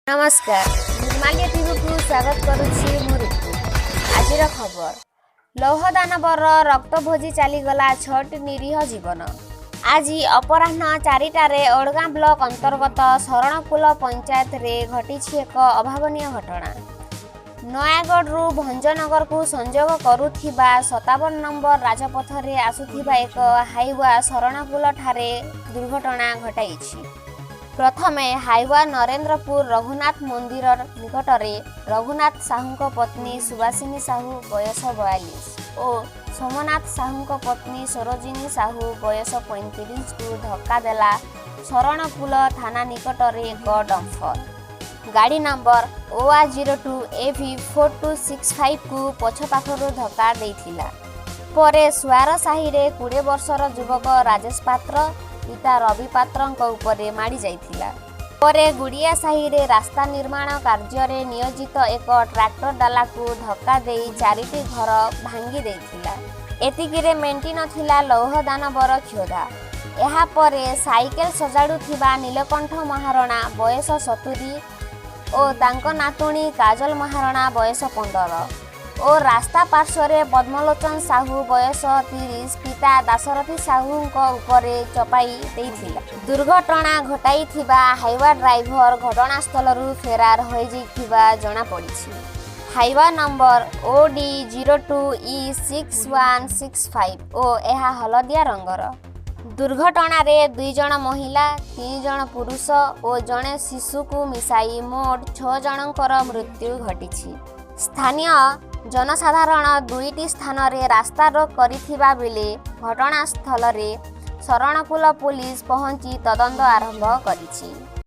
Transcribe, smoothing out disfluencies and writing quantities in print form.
ନମସ୍କାର, ନିର୍ମାଲ୍ୟ ଟିଭିକୁ ସ୍ୱାଗତ କରୁଛି ମୁଁ ରିତୁ। ଆଜିର ଖବର, ଲୌହ ଦାନବର ରକ୍ତ ଭୋଜି, ଚାଲିଗଲା ଛଅଟି ନିରୀହ ଜୀବନ। ଆଜି ଅପରାହ୍ନ 4ଟାରେ ଓଡ଼ଗାଁ ବ୍ଲକ ଅନ୍ତର୍ଗତ ଶରଣକୁଳ ପଞ୍ଚାୟତରେ ଘଟିଛି ଏକ ଅଭାବନୀୟ ଘଟଣା। ନୟାଗଡ଼ରୁ ଭଞ୍ଜନଗରକୁ ସଂଯୋଗ କରୁଥିବା 57 ନମ୍ବର ରାଜପଥରେ ଆସୁଥିବା ଏକ ହାଇୱା ଶରଣକୁଳଠାରେ ଦୁର୍ଘଟଣା ଘଟାଇଛି। ପ୍ରଥମେ ହାଇୱା ନରେନ୍ଦ୍ରପୁର ରଘୁନାଥ ମନ୍ଦିର ନିକଟରେ ରଘୁନାଥ ସାହୁଙ୍କ ପତ୍ନୀ ସୁବାସିନୀ ସାହୁ, ବୟସ 42 ଓ ସୋମନାଥ ସାହୁଙ୍କ ପତ୍ନୀ ସରୋଜିନୀ ସାହୁ, ବୟସ 35କୁ ଧକ୍କା ଦେଲା ଶରଣକୁଳ ଥାନା ନିକଟରେ ଏକ ଡମ୍ଫର ଗାଡ଼ି ନମ୍ବର OA 02 AV 4265କୁ ପଛ ପାଖରୁ ଧକ୍କା ଦେଇଥିଲା। ପରେ ସୁଆର ସାହିରେ 20 ବର୍ଷର ଯୁବକ ରାଜେଶ ପାତ୍ର, ପିତା ରବି ପାତ୍ରଙ୍କ ଉପରେ ମାଡ଼ି ଯାଇଥିଲା। ପରେ ଗୁଡ଼ିଆ ସାହିରେ ରାସ୍ତା ନିର୍ମାଣ କାର୍ଯ୍ୟରେ ନିୟୋଜିତ ଏକ ଟ୍ରାକ୍ଟର ଡାଲାକୁ ଧକ୍କା ଦେଇ ଚାରିଟି ଘର ଭାଙ୍ଗି ଦେଇଥିଲା। ଏତିକିରେ ମେଣ୍ଟି ନଥିଲା ଲୌହ ଦାନବର କ୍ଷୁଧା। ଏହାପରେ ସାଇକେଲ ସଜାଡ଼ୁଥିବା ନୀଳକଣ୍ଠ ମହାରଣା, ବୟସ 70 ଓ ତାଙ୍କ ନାତୁଣୀ କାଜଲ ମହାରଣା, ବୟସ 15 ଓ ରାସ୍ତା ପାର୍ଶ୍ୱରେ ପଦ୍ମଲୋଚନ ସାହୁ, ବୟସ 30, ପିତା ଦାଶରଥୀ ସାହୁଙ୍କ ଉପରେ ଚପାଇ ଦେଇଥିଲା। ଦୁର୍ଘଟଣା ଘଟାଇଥିବା ହାଇୱା ଡ୍ରାଇଭର ଘଟଣାସ୍ଥଳରୁ ଫେରାର ହୋଇଯାଇଥିବା ଜଣାପଡ଼ିଛି। ହାଇୱା ନମ୍ବର OD 02 E 6165 ଓ ଏହା ହଳଦିଆ ରଙ୍ଗର। ଦୁର୍ଘଟଣାରେ ଦୁଇ ଜଣ ମହିଳା, ତିନି ଜଣ ପୁରୁଷ ଓ ଜଣେ ଶିଶୁକୁ ମିଶାଇ ମୋଟ ଛଅ ଜଣଙ୍କର ମୃତ୍ୟୁ ଘଟିଛି। ସ୍ଥାନୀୟ ଜନସାଧାରଣ ଦୁଇଟି ସ୍ଥାନରେ ରାସ୍ତାରୋକ କରିଥିବା ବେଳେ ଘଟଣାସ୍ଥଳରେ ଶରଣକୁଳ ପୋଲିସ ପହଞ୍ଚି ତଦନ୍ତ ଆରମ୍ଭ କରିଛି।